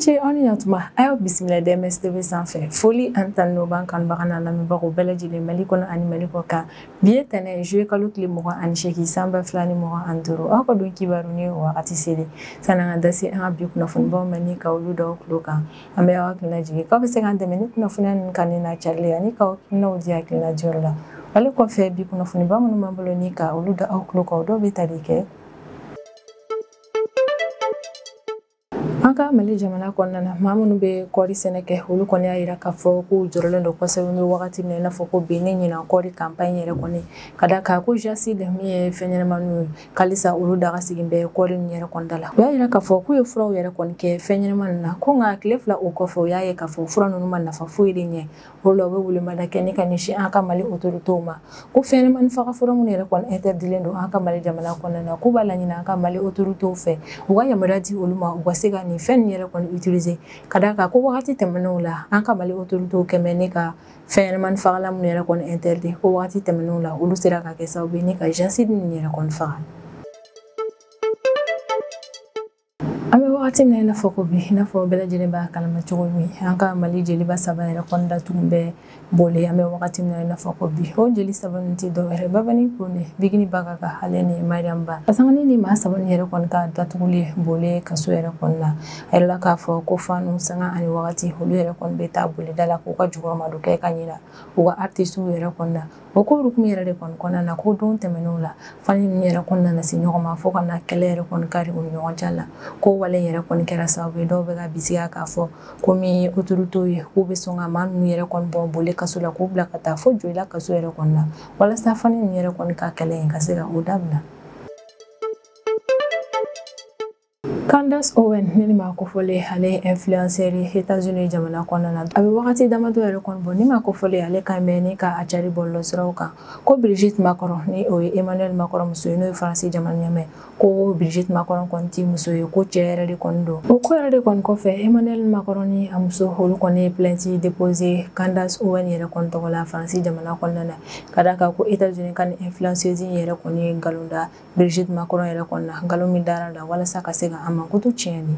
ce aw ni ɲantuma, a y'aw bisimila DMS TV sanfɛ. Foli an tan n'o b'an kanubaga n'a lamɛnbagaw bɛɛ lajɛlen Mali kɔnɔ ani Mali kɔ kan. Bi ye tɛnɛ juillet kalo tile 28 san 2025. Aw ka don kibaru ni wagati selen. Sanni an ka da se an ka bi kunnafonibaw ma ni ka olu d'aw tulo kan, an bɛ aw hakilina jigin k'aw bɛ se k'an dɛmɛ ni kunnafoniya ninnu kanuni n'a carili ye ani k'aw hakilinaw di hakilina diyɔrɔ la. Ale kɔfɛ bi kunnafoniba minnu b'an bolo ni ka olu da aw tulo kan, o dɔw bɛ tali kɛ an ka Mali jamana kɔnɔna na. Maa minnu bɛ kɔɔri sɛnɛ kɛ, olu kɔni y'a yira k'a fɔ k'u jɔrɔlen don kosɛbɛ bɛ wagati min na i n'a fɔ ko bi ni ɲinan kɔɔri campagne yɛrɛ kɔni ka da kan ko jasside min ye fɛn ɲɛnamaniw ye k'alisa olu daga sigin bɛ kɔɔri nin yɛrɛ kɔni da la. U y'a yira k'a fɔ k'u ye furaw yɛrɛ kɔni kɛ fɛn ɲɛnama ninnu na, ko nka tile 2 o kɔfɛ u y'a ye k'a fɔ fura ninnu ma nafa foyi de ɲɛ. O la u bɛ welemada kɛ ni ka ɲɛsin an ka Mali autorités ma ko fɛn ɲɛnamani faga fura minnu yɛrɛ kɔni interdilen don an ka Mali jamana kɔnɔna na, k'u b'a laɲini an ka Mali autorités fɛ u ka yamaruya di olu ma u ka se ka nin fɛn ninnu yɛrɛ kɔni utiliser, ka d'a kan ko wagati tɛmɛnenw la an ka Mali autorités kɛmɛ ne ka fɛn ɲɛnamani fagalan minnu yɛrɛ kɔni interdit, ko wagati tɛmɛnenw la olu sera ka kɛ sababu ye ni ka jasside ninnu yɛrɛ kɔni faga. An bɛ wagati min na i n'a fɔ ko bi, i n'a fɔ bɛɛ lajɛlen b'a kalama cogo min, an ka Mali jeliba 3 yɛrɛ kɔni datugu bɛ boli. An bɛ wagati min na i n'a fɔ ko bi, o jeli 3 ninnu tɛ dɔwɛrɛ Babani Kone, Bigini Bagaka ale ni Mariam Ba. Kasangani ni maa 3 nin yɛrɛ kɔni ka datuguli boli kaso yɛrɛ kɔni na, a yɛrɛ la k'a fɔ ko fanu sanga ani wagati olu yɛrɛ kɔni bɛ taa bolida la k'u ka jukɔrɔmadon kɛ ka ɲina u ka artisiw yɛrɛ kɔni na. O ko hukumu yɛrɛ de kɔni kɔnɔna na, ko don tɛmɛnenw la fani ninnu yɛrɛ kɔni nana se ɲɔgɔn ma fo ka na kɛlɛ yɛrɛ kɔni kari u ni ɲɔgɔn cɛ la. Ko wale yɛrɛ kɔni kɛra sababu ye dɔw bɛ ka bisigiya k'a fɔ ko min ye autorités ye k'u bɛ sɔn ka maa ninnu yɛrɛ kɔni bɔ boli kaso la k'u bila ka taa fo Joyila kaso yɛrɛ kɔni na walasa fani ninnu yɛrɛ kɔni ka kɛlɛ in ka se ka o dabila. Candace Owen ni maa kofɔlen, ale ye influenceur ye États-Unis jamana kɔnɔna na. A bɛ wagati damadɔ yɛrɛ kɔni bɔ ni maa kofɔlen ale kan bɛ ni ka a cari bɔlɔlɔsiraw kan ko Brigitte Macron ni o ye Emmanuel Macron muso ye n'o ye Faransi jamana ɲɛmaa, ko Brigitte Macron kɔni tɛ muso ye, ko cɛ yɛrɛ de kɔni don. O ko yɛrɛ de kɔni kɔfɛ Emmanuel Macron ni a muso olu kɔni ye plainte déposé Candace Owen yɛrɛ kɔni tɔgɔ la Faransi jamana kɔnɔna na, ka d'a kan ko États-Unis ka ni influenceuse yɛrɛ kɔni ye nkalon da Brigitte Macron yɛrɛ kɔni na, nkalon min dara la walasa ka se ka a mankutu tiɲɛ de.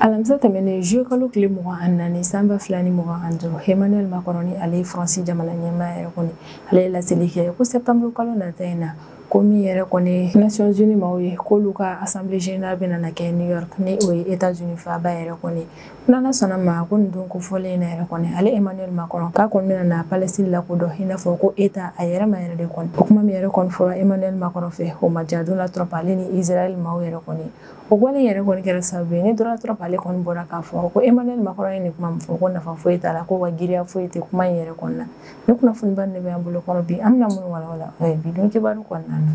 Alamisa tɛmɛnen juillet kalo tile 24 san 2025, Emmanuel Macron ni ale ye Faransi jamana ɲɛmaa yɛrɛ kɔni, ale ye laseli kɛ ko septembre kalo nata in na, ko min yɛrɛ kɔni Nations Unies maaw ye k'olu ka assemblée générale bɛna na kɛ New York ni o ye États-Unis faaba yɛrɛ kɔni. N'Ala sɔnna ma ko nin don kofɔlen in na yɛrɛ kɔni, ale Emmanuel Macron k'a kɔni bɛna na Palestine lakodɔn i n'a fɔ ko État a yɛrɛ ma yɛrɛ de kɔni. O kuma min yɛrɛ kɔni fɔra Emmanuel Macron fɛ, o ma diya Donald Trump ale ni Israël maaw yɛrɛ kɔni. O wale yɛrɛ kɔni kɛra sababu ye ni Donald Trump ale kɔni bɔra k'a fɔ ko Emmanuel Macron ye nin kuma min fɔ ko nafa foyi t'a la, ko wa giriya foyi tɛ kuma in yɛrɛ kɔni na. Ni kunnafoniba de bɛ an bolo kɔrɔ bi, an bɛna minnu walawala bi don kibaru kɔnɔna na.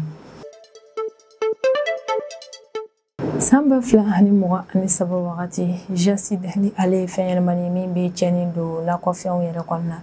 San 2023 wagati, jasside ni ale ye fɛn ɲɛnamani min bɛ tiɲɛni don nakɔfɛnw yɛrɛ kɔni na.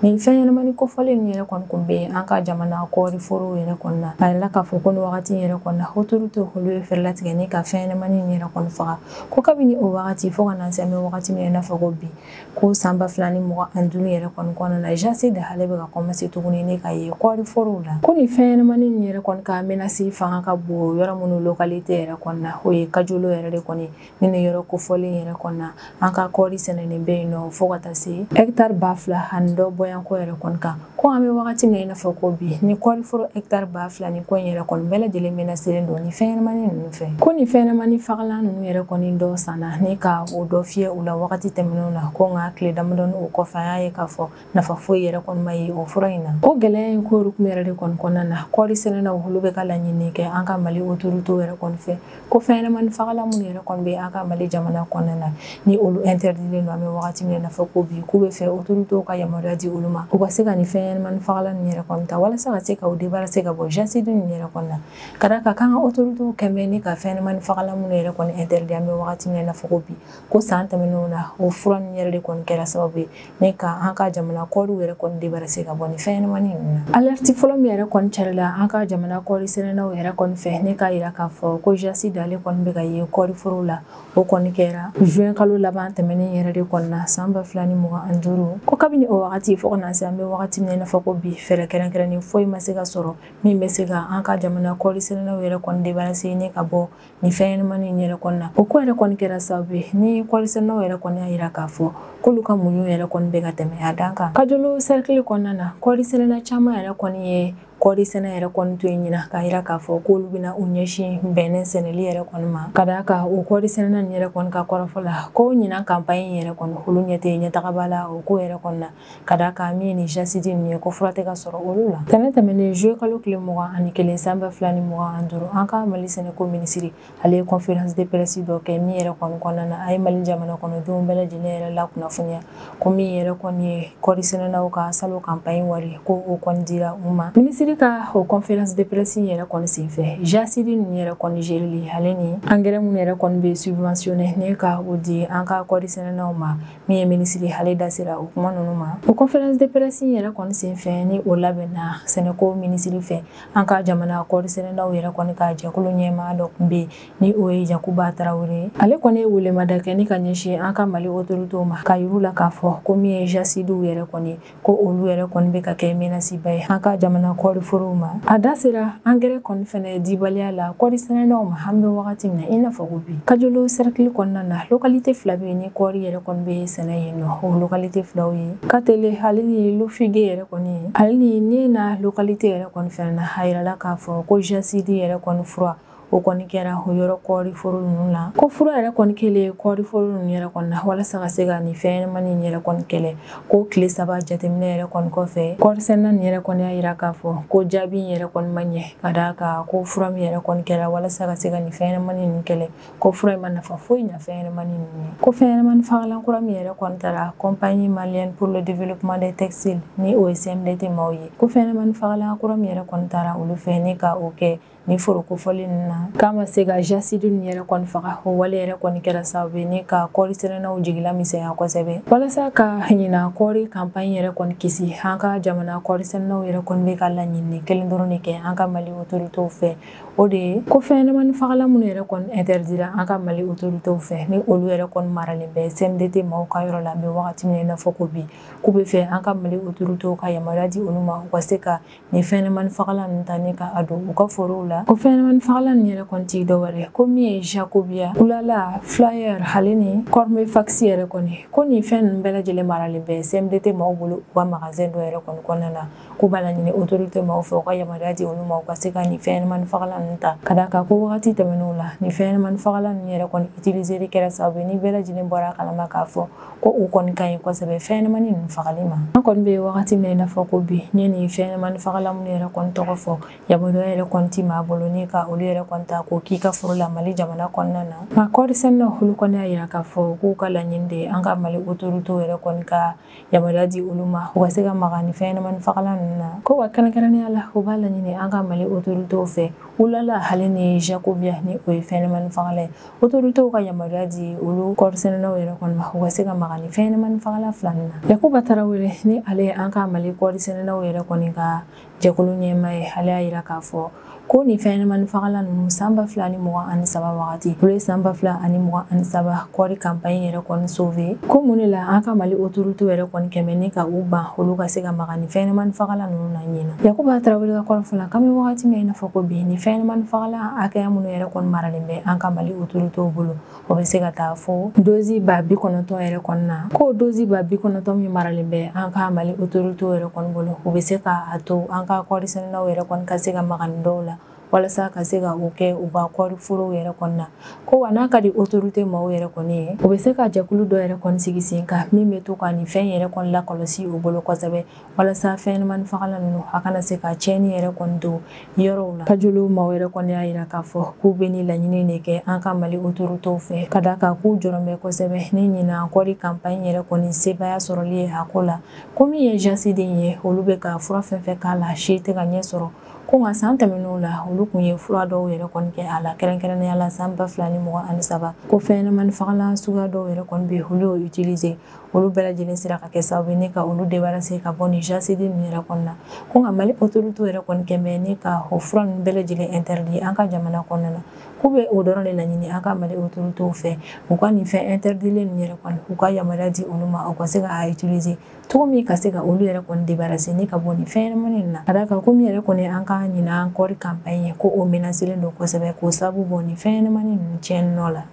Nin fɛn ɲɛnamani kofɔlen ninnu yɛrɛ kɔni kun bɛ an ka jamana kɔɔri forow yɛrɛ kɔni na. A yirala k'a fɔ ko nin wagati yɛrɛ kɔni na, autorité olu ye fɛɛrɛ latigɛ ni ka fɛn ɲɛnamani ninnu yɛrɛ kɔni faga. Ko kabini o wagati fo ka na se an bɛ wagati min na i n'a fɔ ko bi, ko san 2025 yɛrɛ kɔni kɔnɔna na, jasside ale bɛ ka commencer tuguni ni ka ye kɔɔri forow la. Ko nin fɛn ɲɛnamani ninnu yɛrɛ kɔni ka menace fanga ka bon yɔrɔ minnu localité yɛrɛ kɔni na, o ye Kajolo yɛrɛ de kɔni ni nin yɔrɔ kofɔlen yɛrɛ kɔni na, an ka kɔɔri sɛnɛnen bɛ yen nɔ fo ka taa se hectare 2000 ani dɔ bɔyanko yɛrɛ kɔni kan. Ko an bɛ wagati min na i n'a fɔ ko bi, ni kɔɔri foro hectare 2000 ni kɔ in yɛrɛ kɔni bɛɛ lajɛlen menacelen don ni fɛn ɲɛnamani ninnu fɛ. Ko nin fɛn ɲɛnamani fagalan ninnu yɛrɛ kɔni dɔ sanna ni ka o dɔ fiyɛ u la wagati tɛmɛnenw na, ko nka tile damadɔni o kɔfɛ an y'a ye k'a fɔ nafa foyi yɛrɛ kɔni ma ye o fura in na. O gɛlɛya in ko hukumu yɛrɛ de kɔni kɔnɔna na, kɔɔri sɛnɛnaw olu bɛ ka laɲini kɛ an ka Mali autorités yɛrɛ kɔni fɛ ko fɛn ɲɛnamani fagalan minnu yɛrɛ kɔni bɛ an ka Mali jamana kɔnɔna na ni olu interdilen don an bɛ wagati min na i n'a fɔ ko bi, k'u bɛ fɛ autorités ka yamaruya di olu ma u ka se ka nin fɛn ɲɛnamani fagalan ninnu yɛrɛ kɔni ta walasa ka se ka u débarrasser ka bɔ jasside ninnu yɛrɛ kɔni na. Ka d'a kan k'an ka autorités kɛn bɛ ni ka fɛn ɲɛnamani fagalan minnu yɛrɛ kɔni interdit an bɛ wagati min na i n'a fɔ ko bi, ko san tɛmɛnenw na o fura ninnu yɛrɛ de kɔni kɛra sababu ye ni ka an ka jamana kɔɔriw yɛrɛ kɔni débarrasser ka bɔ nin fɛn ɲɛnamani ninnu na. Alerte fɔlɔ min yɛrɛ kɔni carila an ka jamana kɔɔri sɛnɛnaw yɛrɛ kɔni fɛ ni k'a yira k'a fɔ ko jasside ale kɔni kɔni bɛ ka ye kɔɔriforow la, o kɔni kɛra juin kalo laban tɛmɛnen yɛrɛ de kɔni na san 2025. Ko kabini o wagati fo ka na se an bɛ wagati min na i n'a fɔ ko bi, fɛɛrɛ kɛrɛnkɛrɛnnen foyi ma se ka sɔrɔ min bɛ se ka an ka jamana kɔɔri sɛnɛlaw yɛrɛ kɔni débarrasser ni ka bɔ nin fɛn ɲɛnamani in yɛrɛ kɔni na. O ko yɛrɛ kɔni kɛra sababu ye ni kɔɔri sɛnɛlaw yɛrɛ kɔni y'a yira k'a fɔ k'olu ka muɲu yɛrɛ kɔni bɛ ka tɛmɛ a dan kan. Kajolo cercle kɔnɔna na, kɔɔri sɛnɛla caman yɛrɛ kɔni ye kɔɔri sɛnɛ yɛrɛ kɔni to yen ɲina, k'a yira k'a fɔ k'olu bɛna u ɲɛsin bɛnɛ sɛnɛli yɛrɛ kɔni ma, ka d'a kan o kɔɔri sɛnɛna nin yɛrɛ kɔni ka kɔrɔfɔ la ko ɲinan campagne yɛrɛ kɔni olu ɲɛ tɛ ɲɛtagaba la o ko yɛrɛ kɔni na, ka d'a kan min ye nin jasside ninnu ye ko fura tɛ ka sɔrɔ olu la. Tɛnɛ tɛmɛnen juillet kalo tile 21 san 2025, an ka Mali sɛnɛko minisiri ale ye conférence de presse dɔ kɛ min yɛrɛ kɔni kɔnɔna na a ye Mali jamana kɔnɔdenw bɛɛ lajɛlen yɛrɛ lakunnafoniya ko min yɛrɛ kɔni ye kɔɔri sɛnɛlaw ka salon campagne wari ko o kɔni dira u ma. Minisiri ka o conférence de presse yɛrɛ kɔni senfɛ, jasside ninnu yɛrɛ kɔni gérili ale ni engrais minnu yɛrɛ kɔni bɛ subventionné ne ka o di an ka kɔɔri sɛnɛlaw ma, min ye minisiri ale da sera o kuma ninnu ma. O conférence de presse yɛrɛ kɔni senfɛ ni o labɛnna sɛnɛko minisiri fɛ, an ka jamana kɔɔri sɛnɛlaw yɛrɛ kɔni ka jɛkulu ɲɛmaa dɔ tun bɛ yen ni o ye Yakuba Tarawele. Ale kɔni ye welemada kɛ ni ka ɲɛsin an ka Mali autorités ma, ka yir'u la k'a fɔ ko min ye jassidew yɛrɛ kɔni ko olu yɛrɛ kɔni bɛ ka kɛ menace ba ye an ka jamana kɔɔri forow ma. A da sera engrais kɔni fɛnɛ dibaliya la kɔɔri sɛnɛlaw ma an bɛ wagati min na i n'a fɔ ko bi. Kajolo cercle kɔnɔna na, localité fila bɛ yen ni kɔɔri yɛrɛ kɔni bɛ sɛnɛ yen nɔ. O localité filaw ye Katele ale ni Lofige yɛrɛ kɔni ye, ale ni Nena localité yɛrɛ kɔni fɛnɛ na. A yirala k'a fɔ ko jasside yɛrɛ kɔni fura o kɔni kɛra o yɔrɔ kɔɔri foro ninnu la, ko fura yɛrɛ kɔni kɛlen kɔɔri foro ninnu yɛrɛ kɔni na walasa ka se ka nin fɛn ɲɛnamani in yɛrɛ kɔni kɛlɛ, ko tile 3 jateminɛ yɛrɛ kɔni kɔfɛ, kɔɔri sɛnɛna nin yɛrɛ kɔni y'a yira k'a fɔ ko jaabi in yɛrɛ kɔni ma ɲɛ, ka d'a kan ko fura min yɛrɛ kɔni kɛra walasa ka se ka nin fɛn ɲɛnamani ninnu kɛlɛ, ko fura in ma nafa foyi ɲɛ fɛn ɲɛnamani ninnu ye. Ko fɛn ɲɛnamani fagalan kura min yɛrɛ kɔni taara Compagnie malienne pour le développement des textiles ni o ye CMDT maaw ye, ko fɛn ɲɛnamani fagalan kura min yɛrɛ kɔni taara olu fɛ ni ka o kɛ ni foro kofɔlen ninnu na, k'a ma se ka jasside ninnu yɛrɛ kɔni faga. O wale yɛrɛ kɔni kɛra sababu ye ni ka kɔɔri sɛnɛnaw jigila misɛnya kosɛbɛ. Walasa ka ɲina kɔɔri campagne yɛrɛ kɔni kisi, an ka jamana kɔɔri sɛnɛnaw yɛrɛ kɔni bɛ ka laɲini kelen dɔrɔn de kɛ an ka Mali autorités fɛ, o de ye ko fɛn ɲɛnamani fagalan minnu yɛrɛ kɔni interdira an ka Mali autorités fɛ ni olu yɛrɛ kɔni maralen bɛ CMDT maaw ka yɔrɔ la an bɛ wagati min na i n'a fɔ ko bi, k'u bɛ fɛ an ka Mali autorités ka yamaruya di olu ma u ka se ka nin fɛn ɲɛnamani fagalan ninnu ta ni ka a don u ka forow la. O fɛn ɲɛnamani fagalan ninnu yɛrɛ kɔni tɛ dɔwɛrɛ ko min ye Jacobia, Ulala, Flyer ale ni Cormefax yɛrɛ kɔni, ko nin fɛn ninnu bɛɛ lajɛlen maralen bɛ CMDT maaw bolo u ka magasin dɔ yɛrɛ kɔni kɔnɔna na, k'u b'a laɲini autorité maaw fɛ u ka yamaruya di olu ma u ka se ka nin fɛn ɲɛnamani fagalan ninnu ta, ka d'a kan ko wagati tɛmɛnenw la nin fɛn ɲɛnamani fagalan ninnu yɛrɛ kɔni utiliseli kɛra sababu ye ni bɛɛ lajɛlen bɔra a kalama k'a fɔ ko u kɔni ka ɲi kosɛbɛ fɛn ɲɛnamani ninnu fagali ma. An kɔni bɛ wagati min na i n'a fɔ ko bi, n ye nin fɛn ɲɛnamani fagalan minnu yɛrɛ kɔni tɔgɔ fɔ, yamaruya yɛrɛ kɔni ti maa bolo ni ka olu yɛrɛ kɔni ta k'o k'i ka foro la Mali jamana kɔnɔna na. Nka kɔɔri sɛnɛnaw olu kɔni y'a yira k'a fɔ k'u ka laɲini de ye an ka Mali autorités yɛrɛ kɔni ka yamaruya di olu ma u ka se ka maga ni fɛn ɲɛnamani fagalan ninnu na. Ko wa kɛrɛnkɛrɛnnenya la u b'a laɲini an ka Mali autorités fɛ Ulala ale ni Jacobia ni o ye fɛn ɲɛnamani fagalan ye, autorités ka yamaruya di olu kɔɔri sɛnɛnaw yɛrɛ kɔni ma u ka se ka maga ni fɛn ɲɛnamani fagalan fila ninnu na. Yakuba Tarawele ni ale ye an ka Mali kɔɔri sɛnɛnaw yɛrɛ kɔni ka jɛkulu ɲɛmaa ye, ale y'a yira k'a fɔ ko nin fɛn ɲɛnamani fagalan ninnu san 2023 wagati, olu ye san 2023 kɔɔri campagne yɛrɛ kɔni sauver. Ko mun de la an ka Mali autorités yɛrɛ kɔni kɛmɛ ni ka u ban olu ka se ka maga nin fɛn ɲɛnamani fagalan ninnu na ɲina. Yakuba Tarawele ka kɔrɔfɔ la, k'an bɛ wagati min na i n'a fɔ ko bi, nin fɛn ɲɛnamani fagalan hakɛya minnu yɛrɛ kɔni maralen bɛ an ka Mali autorités bolo, o bɛ se ka taa fo dosi 90,000 yɛrɛ kɔni na. Ko dosi 90,000 min maralen bɛ an ka Mali autorités yɛrɛ kɔni bolo, o bɛ se ka a to an ka kɔɔri sɛnɛlaw yɛrɛ kɔni ka se ka maga nin dɔw la walasa ka se ka o kɛ u ka kɔɔri forow yɛrɛ kɔni na. Ko wa n'a ka di autorité maaw yɛrɛ kɔni ye, u bɛ se ka jɛkulu dɔ yɛrɛ kɔni sigi sen kan min bɛ to ka nin fɛn yɛrɛ kɔni lakɔlɔsi u bolo kosɛbɛ walasa fɛn ɲɛnamani fagalan ninnu a kana se ka tiɲɛni yɛrɛ kɔni don yɔrɔw la. Kajolo maaw yɛrɛ kɔni y'a yira k'a fɔ k'u bɛ nin laɲini de kɛ an ka Mali autorités fɛ, ka d'a kan k'u jɔrɔ bɛ kosɛbɛ ni ɲinan kɔɔri campagne yɛrɛ kɔni sebaaya sɔrɔli ye a ko la. Ko min ye jasside ye, olu bɛ ka fura fɛn fɛn k'a la si tɛ ka ɲɛ sɔrɔ. Ko nka san tɛmɛnenw la, olu kun ye fura dɔw yɛrɛ kɔni kɛ a la, kɛrɛnkɛrɛnnenya la san 2023, ko fɛn ɲɛnamani fagalan suguya dɔw yɛrɛ kɔni bɛ yen, olu y'o utiliser, olu bɛɛ lajɛlen sera ka kɛ sababu ye ni ka olu débarrasser ka bɔ nin jasside ninnu yɛrɛ kɔnɔna. Ko nka Mali autorité yɛrɛ kɔni kɛn bɛ ni ka o fura ninnu bɛɛ lajɛlen interdit an ka jamana kɔnɔna na. K'u bɛ o dɔrɔn de laɲini an ka Mali autorité fɛ, u ka nin fɛn interdilen ninnu yɛrɛ kɔni, u ka yamaruya di olu ma, u ka se ka utiliser cogo min ka se ka olu yɛrɛ kɔni débarrasser ni ka bɔ nin fɛn ɲɛnamani ninnu na. Ka d'a kan ko min yɛrɛ kɔni an ka ɲinan kɔɔri campagne ye, ko o menacelen don kosɛbɛ k'o sababu bɔ nin fɛn ɲɛnamani ninnu tiɲɛni nɔ la.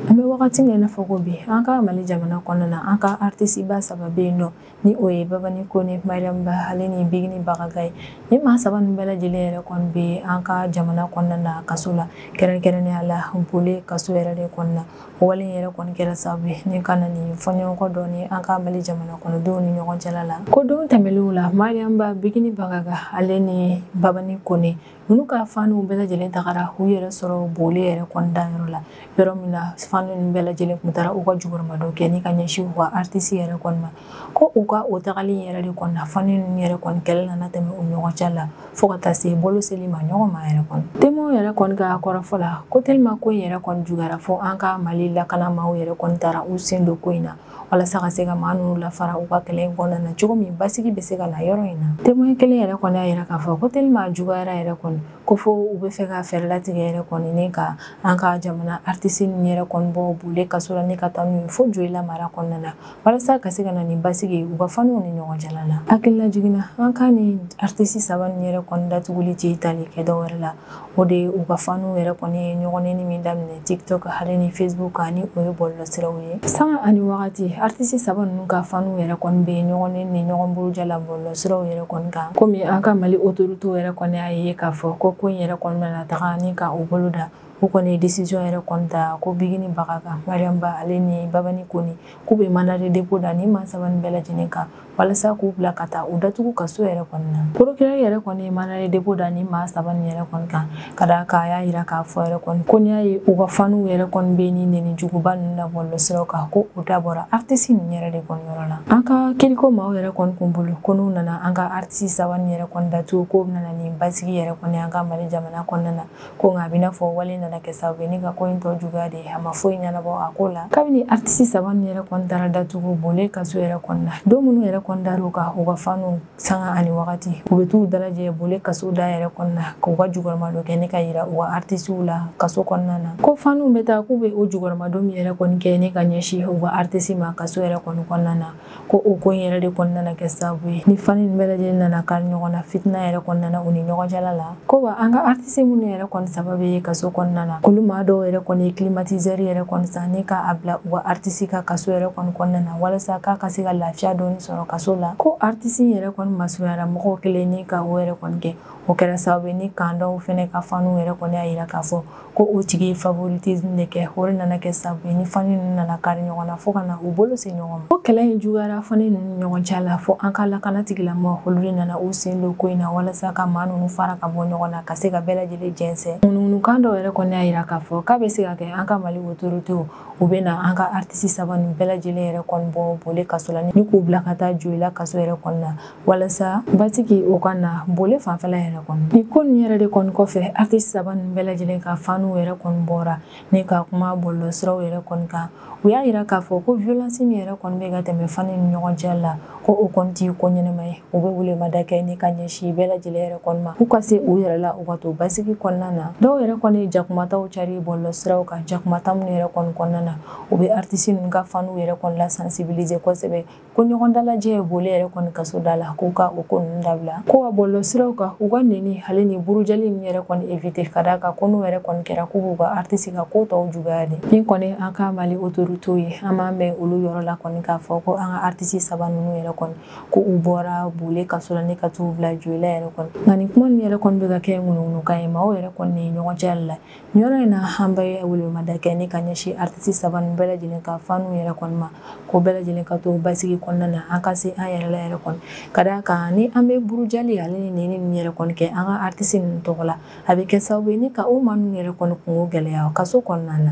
An bɛ wagati min na i n'a fɔ ko bi, an ka Mali jamana kɔnɔna na, an ka artiste ba saba bɛ yen nɔ, ni o ye Babani Kone, Mariam Ba ale ni Bigini Bagaga ye. Ni maa saba ninnu bɛɛ lajɛlen yɛrɛ kɔni bɛ an ka jamana kɔnɔna na kaso la, kɛrɛnkɛrɛnnenya la Bole kaso yɛrɛ de kɔnɔna. O wale in yɛrɛ kɔni kɛra sababu ye ni ka na nin fɔɲɔgɔnkɔ dɔ ni an ka Mali jamana kɔnɔdenw ni ɲɔgɔn cɛla la. Ko don tɛmɛnlenw la, Mariam Ba, Bigini Bagaga ale ni Babani Kone ninnu ka faniw bɛɛ lajɛlen tagara u yɛrɛ sɔrɔ Bole yɛrɛ kɔni dayɔrɔ la, yɔrɔ min na fani ninnu bɛɛ lajɛlen tun taara u ka jukɔrɔmadon kɛ ni ka ɲɛsin u ka artiste yɛrɛ kɔni ma. Ko u ka o tagali yɛrɛ de kɔni na, fani ninnu yɛrɛ kɔni kɛlɛ nana tɛmɛ u ɲɔgɔn cɛ la fo ka taa se bolo seli ma ɲɔgɔn ma yɛrɛ kɔni. Témoin yɛrɛ kɔni ka kɔrɔfɔ la, ko tellement ko in yɛrɛ kɔni juguyara fo an ka Mali lakanamaaw yɛrɛ kɔni taara u sen don ko in na walasa ka se ka maa ninnu lafara u ka kɛlɛ in kɔnɔna na cogo min basigi bɛ se ka na yɔrɔ in na. Témoin kelen yɛrɛ kɔni y'a yira k'a fɔ ko tellement juguyara yɛrɛ kɔni, ko fo u bɛ fɛ ka fɛɛrɛ latigɛ yɛrɛ kɔni ni ka an ka jamana artiste ninnu yɛrɛ kɔni bɔ Bole kaso la ni ka taa n'u ye fo Joyila mara kɔnɔna na, walasa ka se ka na nin basigi u ka faniw ni ɲɔgɔn cɛla la. Hakilila jiginna, an ka ni artiste saba ninnu yɛrɛ kɔni datuguli tɛ tali kɛ dɔwɛrɛ la, o de ye u ka faniw yɛrɛ kɔni ye ɲɔgɔn min daminɛ TikTok ale ni Facebook kan, ni o ye bɔlɔlɔsiraw ye. Sanga ani wagati, artiste saba ninnu ka faniw yɛrɛ kɔni bɛ ɲɔgɔn ni ɲɔgɔn buruja la bɔlɔlɔsiraw yɛrɛ kɔni kan, komi an ka Mali autorité yɛrɛ kɔni y'a ye k'a fɔ ko ko in yɛrɛ kɔni bɛna taga ni ka u bolo da. U kɔni ye décision yɛrɛ kɔni ta ko Bigini Bagaga, Mariam Ba ale ni Babani Kone, k'u bɛ mandat de dépôt da ni maa saba nin bɛɛ lajɛlen kan walasa k'u bila ka taa u datugu kaso yɛrɛ kɔni na. Procureur yɛrɛ kɔni ye mandat de dépôt da ni maa saba nin yɛrɛ kɔni kan, ka d'a kan a y'a yira k'a fɔ yɛrɛ kɔni ko n'i y'a ye u ka faniw yɛrɛ kɔni bɛ ni nɛni juguba ninnu na bɔlɔlɔsiraw kan, ko o dabɔra artiste ninnu yɛrɛ de kɔni yɔrɔ la. An ka kiriko maaw yɛrɛ kɔni kun bolo ko n'u nana an ka artiste saba nin yɛrɛ kɔni datugu, k'o bɛna nin basigi yɛrɛ kɔni an ka Mali jamana kɔnɔna na. Ko nka a bɛ n'a fɔ wale nana kɛ sababu ye ni ka ko in tɔ juguya de, a ma foyi ɲɛnabɔ a ko la. Kabini artiste saba nin yɛrɛ kɔni taara datugu Bole kaso yɛrɛ kɔni na, don minnu yɛrɛ kɔni dar'u kan, u ka faniw sanga ani wagati u bɛ t'u dalajɛ Bole kaso da yɛrɛ kɔni na k'u ka jukɔrɔmadon kɛ ni ka yira u ka artistew la kaso kɔnɔna na. Ko faniw bɛ taa k'u bɛ o jukɔrɔmadon min yɛrɛ kɔni kɛ ni ka ɲɛsin u ka artiste ma kaso yɛrɛ kɔni kɔnɔna na, ko o ko in yɛrɛ de kɔni nana kɛ sababu ye ni fani ninnu bɛɛ lajɛlen nana kari ɲɔgɔn na, fitina yɛrɛ kɔni nana u ni ɲɔgɔn cɛla la. Ko wa an ka artiste minnu yɛrɛ kɔni saba bɛ kaso kɔnɔna na, olu maa dɔw yɛrɛ kɔni ye climatiseur yɛrɛ kɔni san ni k'a bila u ka artiste ka kaso yɛrɛ kɔni kɔnɔna na walasa k'a ka se ka lafiya dɔɔni sɔrɔ kaso la. Ko artiste yɛrɛ kɔni masurunyara mɔgɔw kelen ni ka o yɛrɛ kɔni kɛ, o kɛra sababu ye ni kan dɔw fɛnɛ ka faniw yɛrɛ kɔni y'a yira k'a fɔ ko o tigi ye favoritisme de kɛ. O de nana kɛ sababu ye ni fani ninnu nana kari ɲɔgɔn na fo ka na u bolo se ɲɔgɔn ma. Ko kɛlɛ in juguyara fani ninnu ni ɲɔgɔn cɛ la fo an ka lakana tigilamɔgɔw olu de nana u sen don ko in na walasa ka maa ninnu fara ka bɔ ɲɔgɔn na ka se ka bɛɛ lajɛlen jɛnsɛn. Ŋunuŋunukan dɔw yɛrɛ kɔni y'a yira k'a fɔ k'a bɛ se ka kɛ an ka Mali autorités u bɛ na an ka artiste saba nin bɛɛ lajɛlen yɛrɛ kɔni bɔ Bole kaso la ni k'u bila ka taa Joyila kaso yɛrɛ kɔni na walasa basigi o ka na Bole fanfɛla yɛrɛ kɔni. Nin ko ninnu yɛrɛ de kɔni kɔfɛ, artiste saba ninnu bɛɛ lajɛlen ka faniw yɛrɛ kɔni bɔra ni ka kuma bɔlɔlɔsiraw yɛrɛ kɔni kan. U y'a yira k'a fɔ ko violence min yɛrɛ kɔni bɛ ka tɛmɛ fani ni ɲɔgɔn cɛ la, ko o kɔni ti ko ɲɛnama ye. U bɛ welemada kɛ ni ka ɲɛsin bɛɛ lajɛlen yɛrɛ kɔni ma k'u ka se u yɛrɛ la, u ka to basigi kɔnɔna na. Dɔw yɛrɛ kɔni ye jakumataw cari bɔlɔlɔsiraw kan, jakumata minnu yɛrɛ kɔni kɔnɔna na, u bɛ artiste ninnu ka faniw yɛrɛ kɔni la sensibiliser kosɛbɛ ko ɲɔgɔn dalajɛ Bole yɛrɛ kɔni kaso da la, k'u ka o ko ninnu dabila. Ko wa bɔlɔlɔsiraw kan, u ka nɛni ale ni burujali ninnu yɛrɛ kɔni éviter, ka d'a kan ko n'u yɛrɛ kɔni kɛra k'u b'u ka artiste ka ko tɔw juguya de. Ni kɔni an ka Mali autorités ye, an b'an bɛn olu yɔrɔ la kɔni k'a fɔ ko an ka artiste saba ninnu yɛrɛ kɔni ko u bɔra Bole kaso la ni ka t'u bila Joyila yɛrɛ kɔni. Nka nin kuma ninnu yɛrɛ kɔni bɛ ka kɛ ŋunuŋunukan ye maaw yɛrɛ kɔni ni ɲɔgɔn cɛ la. Nin yɔrɔ in na, an bɛ welemada kɛ ni ka ɲɛsin artiste saba ninnu bɛɛ lajɛlen ka faniw yɛrɛ kɔni ma, ko bɛɛ lajɛlen ka to basigi kɔnɔna na, an ka se an yɛrɛ la yɛrɛ kɔni, ka d'a kan ni an bɛ burujali ale ni nɛni ninnu yɛrɛ kɔni kɛ an ka artiste ninnu tɔgɔ la, a bɛ kɛ sababu ye ni ka o maa ninnu yɛrɛ kɔni kungo gɛlɛya kaso kɔnɔna na.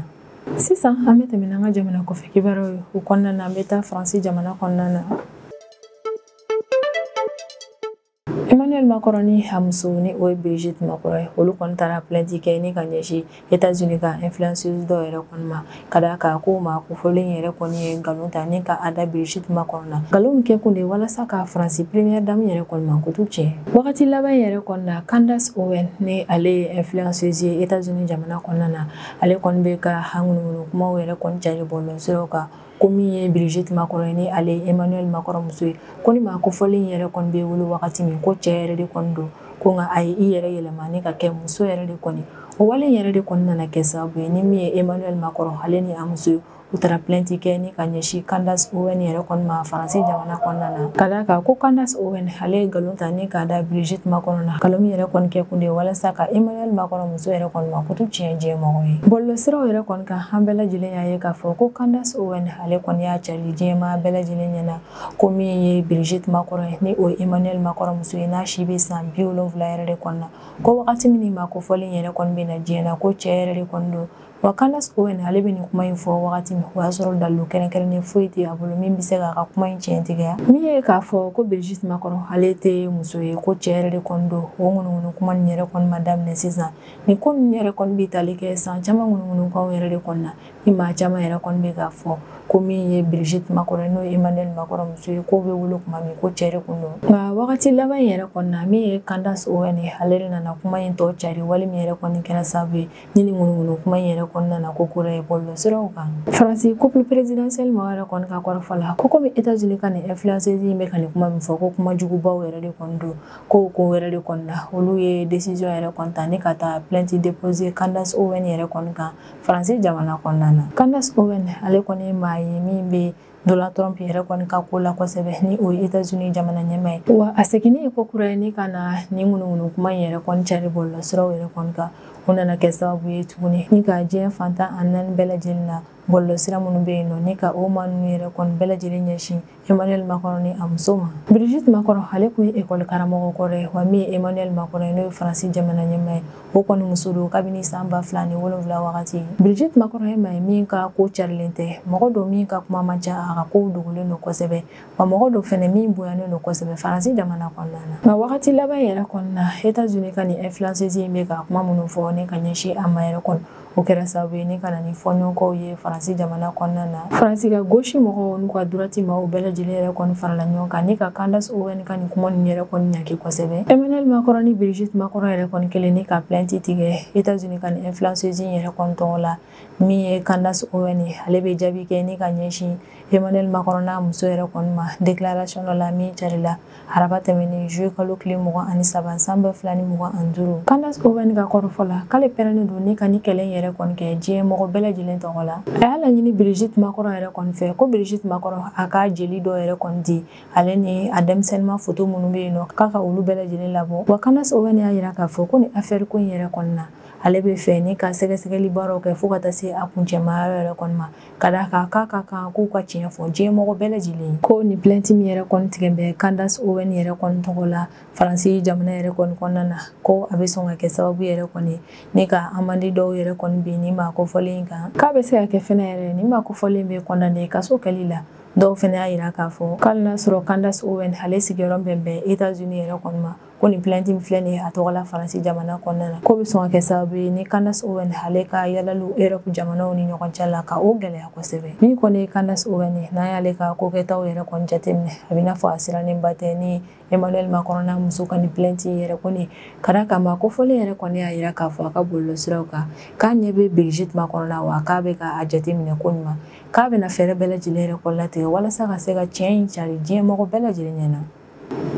Sisan an bɛ tɛmɛ n'an ka jamana kɔfɛ kibaruyaw ye. O kɔnɔna na, an bɛ taa Faransi jamana kɔnɔna na. Emmanuel Macron ni a muso ni o ye Brigitte Macron ye, olu kɔni taara plainte kɛ ni ka ɲɛsin États-Unis ka influenceuse dɔw yɛrɛ kɔni ma, ka d'a kan ko maa kofɔlen yɛrɛ kɔni ye nkalon ta ni ka a da Brigitte Macron na. Nkalon min kɛ kun de walasa ka Faransi première dame yɛrɛ kɔni mankutu tiɲɛ. Wagati laban yɛrɛ kɔni na, Candace Owens ni ale ye influenceuse ye États-Unis jamana kɔnɔna na, ale kɔni bɛ ka ŋunuŋunu kumaw yɛrɛ kɔni cari bɔlɔlɔsiraw kan ko min ye Brigitte Macron ye ni ale ye Emmanuel Macron muso ye, ko ni maa kofɔlen yɛrɛ kɔni bɛ wolo wagati min ko cɛ yɛrɛ de kɔni don, ko nka a ye i yɛrɛ yɛlɛma ni ka kɛ muso yɛrɛ de kɔni. O wale yɛrɛ de kɔni nana kɛ sababu ye ni min ye Emmanuel Macron ale ni a muso ye, u taara plainte kɛ ni ka ɲɛsin Candace Owens yɛrɛ kɔni ma Faransi jamana kɔnɔna na, ka d'a kan ko Candace Owens ale ye nkalon ta ni k'a da Brigitte Macron na. Nkalon min yɛrɛ kɔni kɛ kun de ye walasa ka Emmanuel Macron muso yɛrɛ kɔni mankutu tiɲɛ diɲɛ mɔgɔ ye. Bɔlɔlɔsiraw yɛrɛ kɔni kan, an bɛɛ lajɛlen y'a ye k'a fɔ ko Candace Owens ale kɔni y'a cari diɲɛmaa bɛɛ lajɛlen ɲɛna ko min ye Brigitte Macron ye ni o ye Emmanuel Macron muso ye, n'a si bɛ san 70 yɛrɛ de kɔni na, ko wagati min maa kofɔlen yɛrɛ kɔni bɛ na diɲɛ na ko cɛ yɛrɛ de kɔni don. Wa Candace Owens ale bɛ nin kuma in fɔ wagati min, o y'a sɔrɔ dalilu kɛrɛnkɛrɛnnen foyi tɛ a bolo min bɛ se k'a ka kuma in tiɲɛtigiya. Min ye k'a fɔ ko Brigitte Macron ale tɛ muso ye, ko cɛ yɛrɛ de kɔni don, o ŋunuŋunu kuma nin yɛrɛ kɔni ma daminɛ sisan. Nin ko ninnu yɛrɛ kɔni bɛ tali kɛ san caman ŋunuŋunukanw yɛrɛ de kɔni na, ni maa caman yɛrɛ kɔni bɛ k'a fɔ ko min ye Brigitte Macron n'o ye Emmanuel Macron muso ye, k'o bɛ wolo tuma min ko cɛ de kun don. Nka wagati laban in yɛrɛ kɔni na, min ye Candace Owens ye, ale de nana kuma in tɔ cari, wale min yɛrɛ kɔni kɛra sababu ye ni nin ŋunuŋunu kuma in yɛrɛ kɔni nana ko kura ye bɔlɔlɔsiraw kan. Faransi couple présidentiel mɔgɔ yɛrɛ kɔni ka kɔrɔfɔ la, ko komi États-Unis ka nin influenceuse in bɛ ka nin kuma min fɔ, ko kuma jugubaw yɛrɛ de kɔni don, ko ko yɛrɛ de kɔni na, olu ye décision yɛrɛ kɔni ta ni ka taa plainte déposer Candace Owens yɛrɛ kɔni kan Faransi jamana kɔnɔna na. Candace Owens ale kɔni ye maa ye min bɛ Donald Trump yɛrɛ kɔni ka ko la kosɛbɛ, ni o ye États-Unis jamana ɲɛmaa ye. Wa a seginni ko kura ye ni ka na nin ŋunuŋunu kuma in yɛrɛ kɔni cari bɔlɔlɔsiraw yɛrɛ kɔni kan, o nana kɛ sababu ye tuguni ni ka diɲɛ fantan a naani bɛɛ lajɛlen na bɔlɔlɔsira minnu bɛ yen nɔ, ni ka o maa ninnu yɛrɛ kɔni bɛɛ lajɛlen ɲɛsin Emmanuel Macron ni a muso ma. Brigitte Macron ale kun ye école karamɔgɔ kɔrɔ ye, wa min ye Emmanuel Macron ye n'o ye Faransi jamana ɲɛmaa ye, o kɔni muso don kabini san 2007 wagati. Brigitte Macron ye maa ye min ka ko carilen tɛ, mɔgɔ don min ka kuma man ca, a ka kow dogolen don kosɛbɛ, wa mɔgɔ don fɛnɛ min bonyanen don kosɛbɛ Faransi jamana kɔnɔna na. Nka wagati laban yɛrɛ kɔni na, États-Unis ka nin influenceuse in bɛ ka kuma minnu fɔ ni ka ɲɛsin a ma yɛrɛ kɔni, o kɛra sababu ye ni ka na ni fɔɲɔgɔnkɔw ye Faransi jamana kɔnɔna na. Faransi ka gauche mɔgɔw n'u ka droite maaw bɛɛ lajɛlen yɛrɛ kɔni farala ɲɔgɔn kan ni ka Candace Owens ka nin kuma ninnu yɛrɛ kɔni ɲangi kosɛbɛ. Emmanuel Macron ni Brigitte Macron yɛrɛ kɔni kelen ni ka plainte tigɛ États-Unis ka nin influenceuse in yɛrɛ kɔni tɔgɔ la, min ye Candace Owens ye, ale bɛ jaabi kɛ ni ka ɲɛsin Emmanuel Macron n'a muso yɛrɛ kɔni ma déclaration dɔ la min carila araba tɛmɛnen juillet kalo tile 23 san 2025. Candace Owens ka kɔrɔfɔ la, k'ale pɛrɛnnen don ni ka ni kɛlɛ in yɛrɛ kɔni kɛ diɲɛ mɔgɔ bɛɛ lajɛlen tɔgɔ la. A y'a laɲini Brigitte Macron yɛrɛ kɔni fɛ ko Brigitte Macron a ka jeli dɔ yɛrɛ kɔni di ale ni a denmisɛnninma photo minnu bɛ yen nɔ, k'a ka olu bɛɛ lajɛlen labɔ. Wa Candace Owens y'a jira k'a fɔ ko ni affaire ko in yɛrɛ kɔni na, ale bɛ fɛ ni ka sɛgɛsɛgɛli baaraw kɛ fo ka taa se a kuncɛma yɔrɔ yɛrɛ kɔni ma, ka d'a kan k'a ka kan k'u ka tiɲɛ fɔ diɲɛ mɔgɔ bɛɛ lajɛlen. Ko nin plainte min yɛrɛ kɔni tigɛ bɛ Candace Owens yɛrɛ kɔni tɔgɔ la Faransi jamana yɛrɛ kɔni kɔnɔna na, ko a bɛ sɔn ka kɛ sababu yɛrɛ kɔni ni ka amende dɔw yɛrɛ kɔni bin ni maa kofɔlen in kan, k'a bɛ se ka kɛ fɛnɛ yɛrɛ ni maa kofɔlen bɛ condamné kaso kɛli la. Dɔw fɛnɛ y'a jira k'a fɔ k'ale n'a sɔrɔ Candace Owens ale sigiyɔrɔ bɛn bɛn États-Unis yɛrɛ kɔni ma, ko nin plainte min filɛ nin ye a tɔgɔ la Faransi jamana kɔnɔna na, ko bɛ sɔn ka kɛ sababu ye ni Candace Owens ale ka yalaliw Europe jamanaw ni ɲɔgɔn cɛ la ka o gɛlɛya kosɛbɛ. Min kɔni ye Candace Owens ye, n'an y'ale ka kokɛtaw yɛrɛ kɔni jateminɛ, a bɛ n'a fɔ a sirannenba tɛ ni Emmanuel Macron n'a muso ka nin plainte yɛrɛ kɔni, ka d'a kan maa kofɔlen yɛrɛ kɔni y'a jira k'a fɔ a ka bɔlɔlɔsiraw kan k'a ɲɛ bɛ Brigitte Macron na, wa k'a bɛ ka a jateminɛ ko ɲuman, k'a bɛna fɛɛrɛ bɛɛ lajɛlen yɛrɛ kɔni latigɛ walasa ka se ka tiɲɛ in cari diɲɛ mɔgɔ bɛɛ lajɛlen ɲɛna.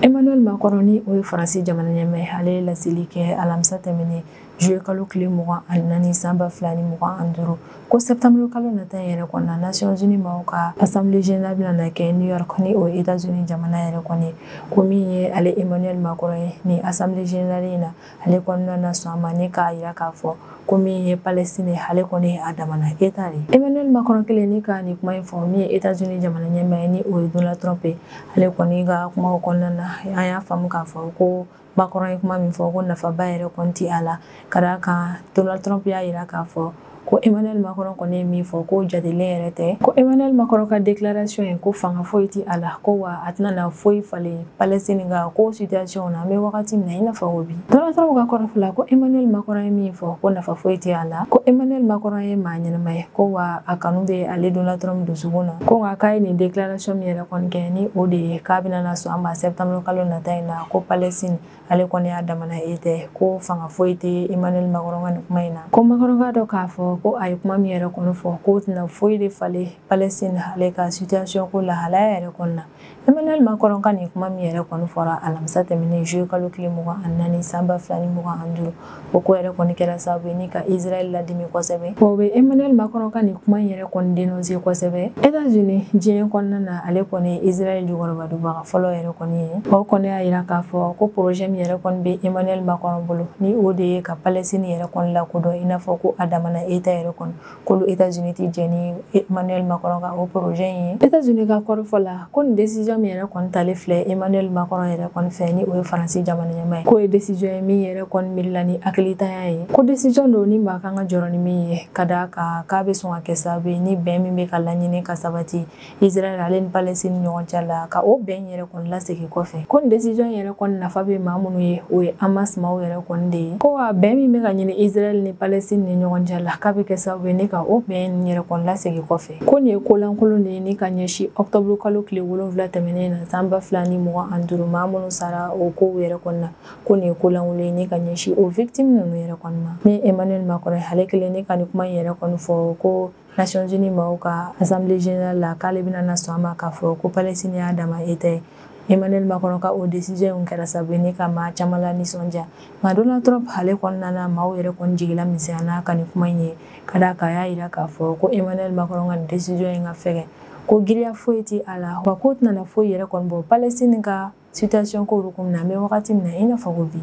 Emmanuel Macron ni o ye Faransi jamana ɲɛmaa ye, ale ye laseli kɛ alamisa tɛmɛnen juillet kalo tile 24 san 2025, ko septembre kalo nata in yɛrɛ kɔni na, Nations Unies maaw ka assemblée générale bɛna na kɛ New York ni o ye États-Unis jamana yɛrɛ kɔni, ko min ye ale Emmanuel Macron ye ni assemblée générale in na, ale kɔni nana sɔn a ma ni k'a jira k'a fɔ ko min ye Palestine ale kɔni a damana État de. Emmanuel Macron kelen ni ka nin kuma in fɔ, min ye États-Unis jamana ɲɛmaa ye ni o ye Donald Trump ye, ale kɔni ka kumaw kɔnɔna na, an y'a faamu k'a fɔ ko Macron ye kuma min fɔ ko nafaba yɛrɛ kɔni ti a la, ka d'a kan Donald Trump y'a jira k'a fɔ Ko Emmanuel Macron kɔni ye min fɔ, ko jatelen yɛrɛ tɛ. Ko Emmanuel Macron ka déclaration ye, ko fanga foyi ti a la, ko wa a tɛna na foyi falen Palestine ka ko situation na an bɛ wagati min na i n'a fɔ ko bi. Donald Trump ka kɔrɔfɔ la, ko Emmanuel Macron ye min fɔ, ko nafa foyi tɛ a la. Ko Emmanuel Macron ye maa ɲɛnama ye, ko wa a kanu bɛ ale Donald Trump dusukun na. Ko nka k'a ye nin déclaration min yɛrɛ kɔni kɛ, ni o de ye k'a bɛna na sɔn a ma septembre kalo nata in na, ko Palestine ale kɔni y'a damana e tɛ, ko fanga foyi tɛ Emmanuel Macron ka nin kuma in na. Ko Macron k'a dɔn k'a fɔ ko a ye kuma min yɛrɛ kɔni fɔ, k'o tɛna foyi de falen Palestine ale ka situation ko lahalaya yɛrɛ kɔni na. Emmanuel Macron ka nin kuma min yɛrɛ kɔni fɔra alamisa tɛmɛnen juillet kalo tile 24 san 2025, o ko yɛrɛ kɔni kɛra sababu ye ni ka Israël ladimi kosɛbɛ. O bɛ Emmanuel Macron ka nin kuma in yɛrɛ kɔni dénoncer kosɛbɛ. États-Unis diɲɛ kɔnɔna na, ale kɔni ye Israël jukɔrɔmadonbaga fɔlɔ yɛrɛ kɔni ye. O kɔni y'a yira k'a fɔ ko projet min yɛrɛ kɔni bɛ Emmanuel Macron bolo, ni o de ye ka Palestine yɛrɛ kɔni lakodɔn i n'a fɔ ko a damana État yɛrɛ kɔni, k'olu États-Unis tɛ jɛn ni Emmanuel Macron ka o projet in ye. États-Unis ka kɔrɔfɔ la, ko nin décision min yɛrɛ kɔni talen filɛ Emmanuel Macron yɛrɛ kɔni fɛ, ni o ye Faransi jamana ɲɛmaa ye, k'o ye décision ye min yɛrɛ kɔni miirila ni hakilitanya ye. Ko décision don ni maa kan ka jɔrɔ ni min ye, ka d'a kan k'a bɛ sɔn ka kɛ sababu ye ni bɛn min bɛ ka laɲini ka sabati Israël ale ni Palestine ɲɔgɔn cɛ la, ka o bɛn yɛrɛ kɔni lasegin kɔfɛ. Ko nin décision yɛrɛ kɔni nafa bɛ maa minnu ye, o ye Hamas maaw yɛrɛ kɔni de ye. Ko wa bɛn min bɛ ka ɲini Israël ni Palestine ni ɲɔgɔn cɛ la, k'a bɛ kɛ sababu ye ni ka o bɛn yɛrɛ kɔni lasegin kɔfɛ. Ko nin ye kolankolon de ye ni ka ɲɛsin octobre kalo tile 7 tɛmɛnen na san 2025, maa minnu sara o kow yɛrɛ kɔni na, ko nin ye kolankolon ye ni ka ɲɛsin o victime ninnu yɛrɛ kɔni ma. Ni Emmanuel Macron ale kelen ni ka nin kuma in yɛrɛ kɔni fɔ ko Nations Unies maaw ka Assemblée générale la, k'ale bɛna na sɔn a ma k'a fɔ ko Palestine y'a dama État ye. Emmanuel Macron ka o décision in kɛra sababu ye ni ka maa caman la nisɔndiya. Nka Donald Trump ale kɔnɔna na, maaw yɛrɛ kɔni jigila misɛnya n'a ka nin kuma in ye, ka d'a kan a y'a yira k'a fɔ ko Emmanuel Macron ka nin décision in ka fɛgɛn, ko giriya foyi tɛ a la, wa k'o tɛna foyi yɛrɛ kɔni bɔ Palestine ka situation ko hukumu na an bɛ wagati min na i n'a fɔ ko bi.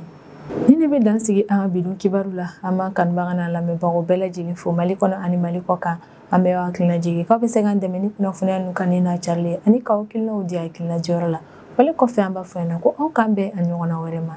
Ni ne bɛ dan sigi an ka bi don kibaru la, an b'an kanubaga n'a lamɛnbagaw bɛɛ lajɛlen fo Mali kɔnɔ ani Mali kɔ kan. An bɛ hakilina jigin k'aw bɛ se k'an dɛmɛ ni kunnafoniya ninnu kanuni n'a carili ye, ani k'aw hakilinaw di hakilina jɔyɔrɔ la. Wale kɔfɛ, an b'a fɔ ɲɛna ko aw k'an bɛn a ɲɔgɔnna wɛrɛ ma.